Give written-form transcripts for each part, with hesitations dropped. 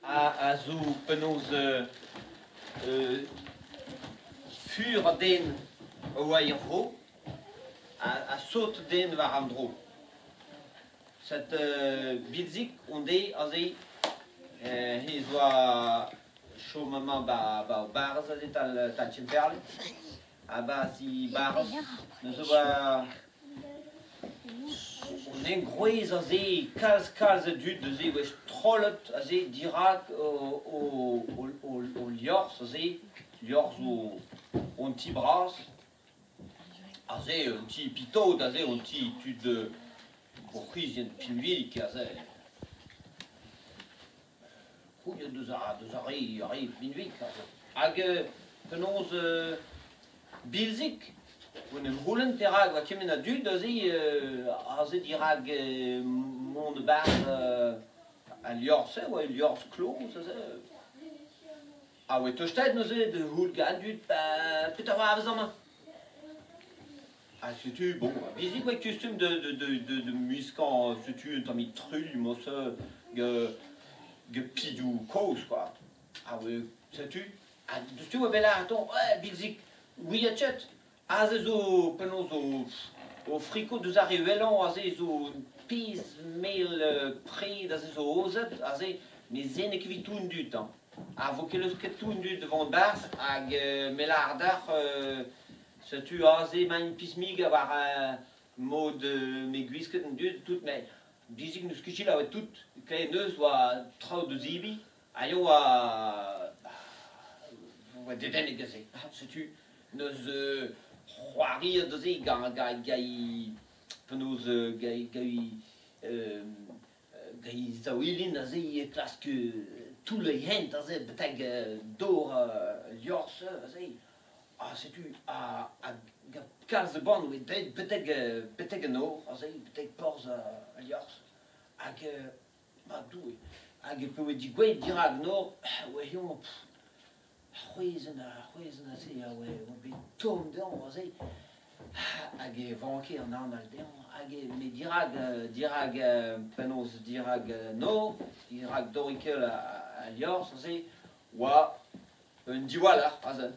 A zo penaos fur an den a oa er vro ha sot den war an dro. Set Bilzig on-dez aze he zoa chom amañ 'ba o barrez aze 'tal Kemperle. Ha 'ba he barrez neuze oa On engroez aze kalz-kalz a dud neuze 'oa strollet aze dirak o liorzh aze, liorzh hon ti bras. Aze un ti pitaod aze, un ti tud bourc'hizien pinvidik aze. C'hwi deus ar re binvik aze. Hag penaos Bilzig, en em c'houlenn perak 'oa kement a dud aze, aze dirak mont e-barzh al liorzh-se, 'oa ul liorzh kloz aze. A oa tostaet neuze da c'hoût gant an dud petra 'oa amañ. Ha setu, bon, Bilzig 'oa kustum da muskañ setu un tammig truilh mod-se gant pidoù kozh kwa. Ha setu, ha deus-tu 'oa bet lâret ouais Bilzig, ouiet ket, aze zo penaos o friko deus ar re wellañ, aze zo pezh mell pred aze zo aozet, aze ne zen ket evit tout an dud hañ. Ha 'vo ket leusket tout an dud da vont 'barzh hag me 'lâr deoc'h Setu aze emaint pismig war mod me gwisket an dud tout met Bizig n'eus ket selaouet tout ken neus oa traoù da zebriñ ha eo oa oa dedennet gant se. Setu neus c'hoariet aze gant gant penaos gant gant zaouilin aze e klask toull e hent aze betek dor liorzh aze. Ha setu ha kalz a boan oa deuet betek an nor aze, betek porzh al liorzh. Hag ma Doue, hag e oa degouezhet dirak an nor, oa eñ c'hwezhenn c'hwezhenn aze a oa bet tomm dezhañ aze. Hag e vanke an anal dezhañ. Hag met dirak penaos dirak nor, dirak dorikell al liorzh aze, oa un diwaller aze.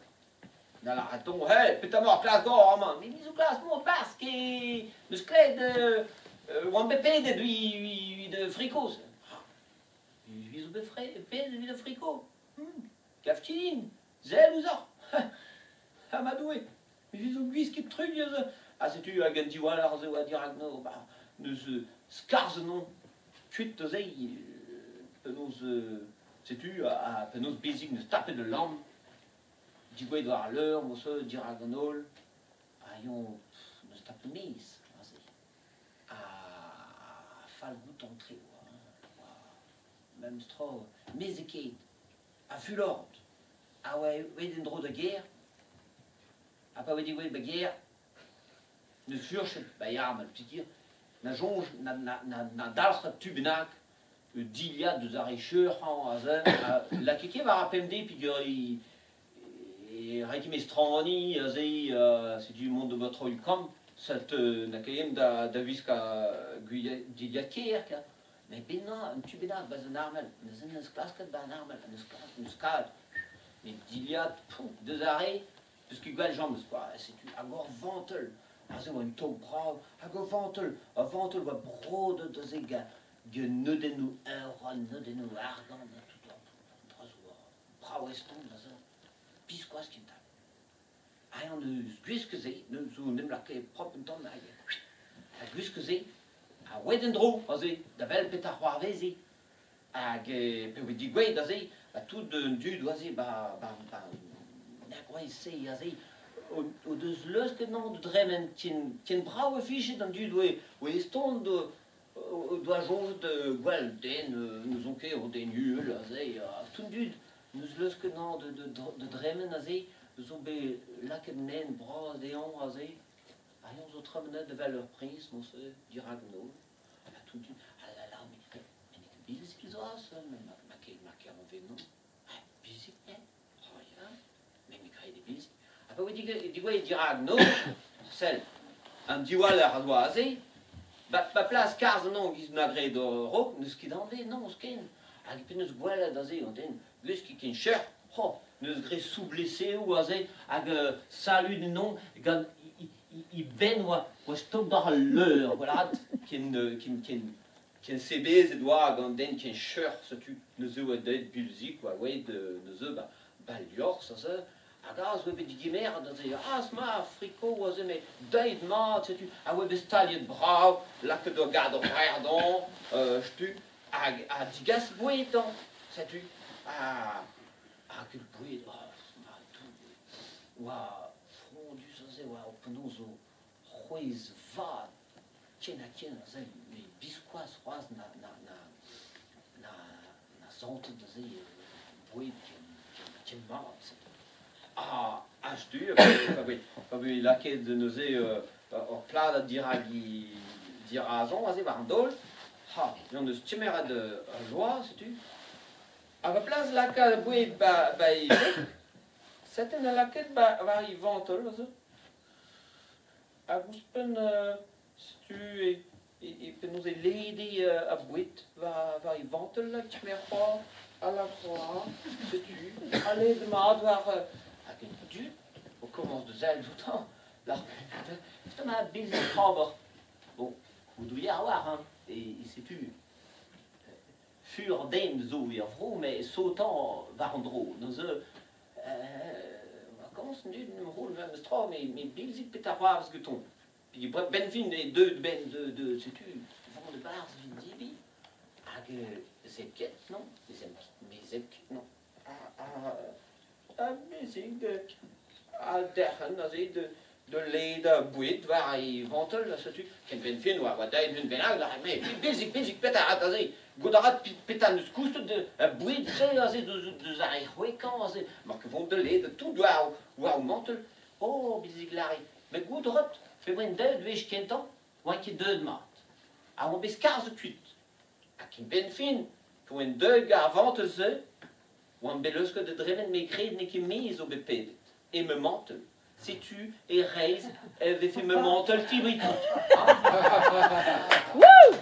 Da lâret on, hey, petra 'mañ ar klas gor amañ? Me zo klas mont 'barzh ke 'meus klevet oan bet pedet evit frikoz. Vi zo bet pedet evit ar friko. Gav ket din, sell ouzhoc'h. Ha ma Doue, me zo gwisket truilh aze. Ha setu hag an diwaller aze oa dirak nor, ba neus skarzhet on kuit aze penaos setu ha penaos Bezig 'neus tapet ul lamm. Digouezhet war al leur, moseù dirak an holl, ha eñ 'neus tapet maez aze. Ha fall goût an tre oa, oa memes tra, mezhekaet ha fulorant. A oa aet en-dro da gêr, ha pa oa degouezhet ba gêr, 'neus furchet ba e armel peogwir na soñj na dalc'het tu bennak dilhad deus ar re cheuc'hañ aze ha lakaet ket war ar pemdez peogwir e ret ket mestraniñ aze setu mont d'ober troioù kamm set n'a ket da wiskañ dilhad kêr kwa. Met bennañ un tu bennak 'barzh an armel neuze 'neus klasket 'ba an armel 'neus klasket 'neus kavet met dilhad pouf deus ar re 'peus ket gwell james kwa setu hag ur vantell aze 'oa un taol brav hag ur vantell ur vantell 'oa brodet aze gant neudennoù aour ha neudennoù argant ha tout an dra zo brav eston aze biskoazh kentañ. Ha eñ 'neus gwisket se 'neus zo 'n em lakaet propr un tamm hag ha gwisket se ha oet en-dro aze da wel petra c'hoarveze hag p'eo bet degouezhet aze ha tout an dud aze 'ba 'ba 'ba na gwraet-se aze o deus leusket 'nañ da dremen ken brav e vije d'an dud oe eston o doa soñjet gwell den n'ouzon ket o den uhel aze ha tout an dud 'neus leusket 'nañ da dremen aze zo bet lakaet un hent bras dezhañ aze ha eñ zo tremenet evel ur priñs moñse dirak an holl ha tout an dud ah là là met n'eo ket Bilzig zo aze ma ket ma keront non Bilzig eh oh ya met me 'gred eo Bilzig ha pa oe degouezhet dirak an nor sell an diwaller a oa aze ba plas karzh anezhañ 'giz 'na graet a-raok n'eus ket anv non ken. Hag penaos gwelet aze an den, gwesk ket ken cheuc'h, ho, neus graet soubleseoù aze hag salud ennon gant e benn oa oa stok war al leur, voilà, ken ken ken ken sebezet oa gant an den ken cheuc'h, setu neuze oa deuet Bilzig oa oet neuze ba ba liorzh aze, hag aze oa bet digemeret aze, az ma friko aze met deuet mat, setu, a oa bet staliet brav, lakaet ur gador verdañ, setu, Hag ha digas boued hañ, setu. Ha hag ur boued, oh ma Doue, oa frondus aze, oa penaos zo c'hwezh vat ken ha ken aze, met biskoazh c'hoazh na na na na na santet aze boued ken ken ken mat, setu. Ha ha setu, pa voe pa voe lakaet neuze ur pladad dirak dirazañ aze war an daol, ha n'hon eus kemeret ur joa, setu. Ha va plas lakaat boued ba ba e veg, setu na lakaet ba war e vantell aze. Hag ouzhpenn setu e e penaos e lede ar boued war war e vantell ha kemer c'hoazh ha lak c'hoazh, setu, ha led mat war hag an dud o komañs da sellet outañ. Petra ma bezit ober? Bon, goudouier a-walc'h hein, e setu fur den zo er vro met sotañ war an dro. Neuze vakañs an dud en em roll memes tra met bilzig petra c'hoarvez gantañ. Benn fin eo deuet 'benn de setu vont e-barzh evit debriñ hag zebr ket non, ne zebr ket non. Ha bilzig a derc'hen aze da ledañ boued war e vantell ha setu ken benn fin oa daet un bennak lâret me bilzig bilzig petra a aze goût a ra petra 'neus koustet ar boued-se aze deus ar re c'hwekañ aze mar ket vont da ledañ tout war war o mantell. Oh bilzig lâre met goût a rit pe oan deuet wech kentañ oan ket deuet mat ha oan bet skarzhet kuit. Ha ken benn fin pa oan deuet gant ar vantell-se oan bet leusket da dremen me gred n'eo ket me zo bet pedet e ma mantell. Setu e reizh e vefe ma mantell tibri tout. Wouh!